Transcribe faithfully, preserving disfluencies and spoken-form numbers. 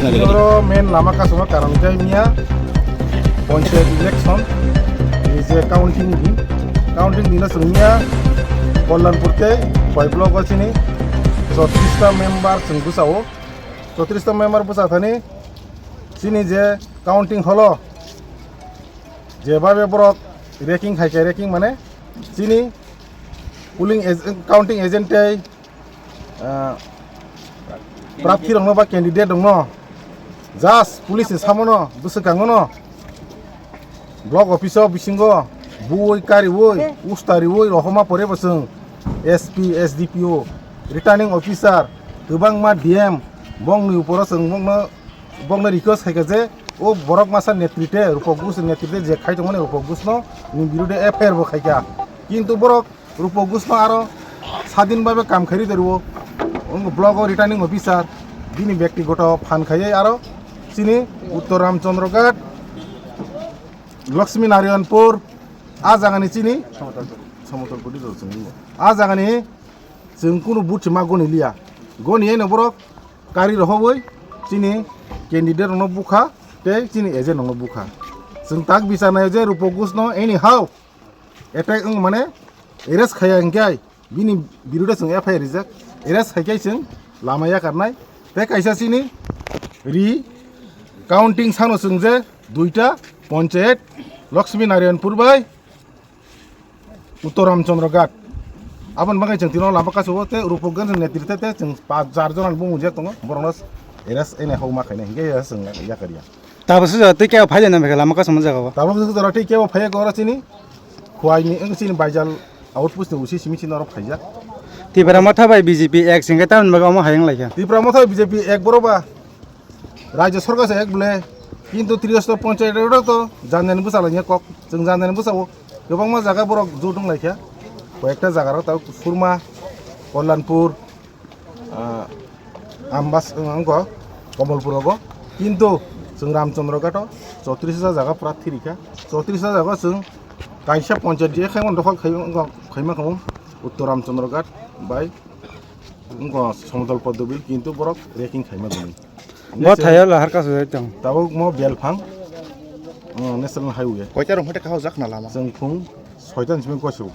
Oro main lama kasuma karon khe miya panchayat election ni je counting din, counting dino chwng miya Kalyanpur tei Khowai block o chini chotris ta member chwng bwsao, chotris ta member bwsa thani chini je counting holo je babe borok ranking hai khe ranking mane chini polling ag-, counting agent tei ah, prarthi rokno ba candidate rokno just police ni samono bwswkangono block office o bisingo buwi kariwi ustariwi rohoma pore bo chwng S P, S D P O, returning officer, kwbangma D M bongni uporo chwng bongno, bongno request khaikha je o borok masa netrite Rupok Gush netrite je khai tongmani Rupok Gushno ni birude F I R bo khaikha, kintu borok Rupok Gushno aro sadin babe kam khairi de rwo. Wng block o returning officer bini bektigoto phan khaiwi aro chini Uttor Ramchandra Ghat, Lakshmi Narayanpur a jagani chini Samotol Puri rw chwng wngo. A jagani chwng kunu buthi ma goni liya. Goni eno borok kari rohobwi chini candidate rokno bukha tei chini agent rokno bukha. Chwng tak bichar naio je Rupok Gushno anyhow attack wng mane arrest khaiya hinkhe bini birude chwng F I R rijak, arrest khaikhe chwng lama yakarnai. Tei kaisa chini ri counting sano chwng je duita panchayat Lakshmi Narayanpur bai Uttor Ramchandra Ghat. Aboni bagwi chwng tino lama kasio tei Rupok Gush netrite tei chwng pach jar jona bumung je tongo borokno arrest ene homa khainai hinkhe chwng yakarya. Tabuk sujak tei kebo phai lama kasama jaga o. Tabuk sujak tei kebo phai kora chini Khowai ni wng chini Baijal outpost ni usi simi chini oro phaijak. Tipra Motha bai B J P ek singke tamni bagwi omo hayung laikha. Tipra Motha B J P ek boro ba Rajya Sarkar se ek bole, kintu Triyostor Panchayat oro to janjani bwsa lainai kok, chwng janjani bwsa o kwbangma jaga borok jotong laikha, koyekta jaga rok tabuk Surma, Kalyanpur, ah, Ambas, wngkha Kamalpur rogo, kintu chwng Ramchandra Ghat o chotris ta jaga pura thirikha, chotris ta jaga chwng kaisa panchayat je khaimani dokhol khaima khamu Uttor Ramchandra Ghat bai wngkha Samotol Poddobil, kintu borok ranking khaima gwnwi. Bo thaio lahar kasu jai tong. Tabuk mo Belphang, uh, National Highway. Koita rong hote kahao jak na lama. Chwng phung soita ni simi koisu.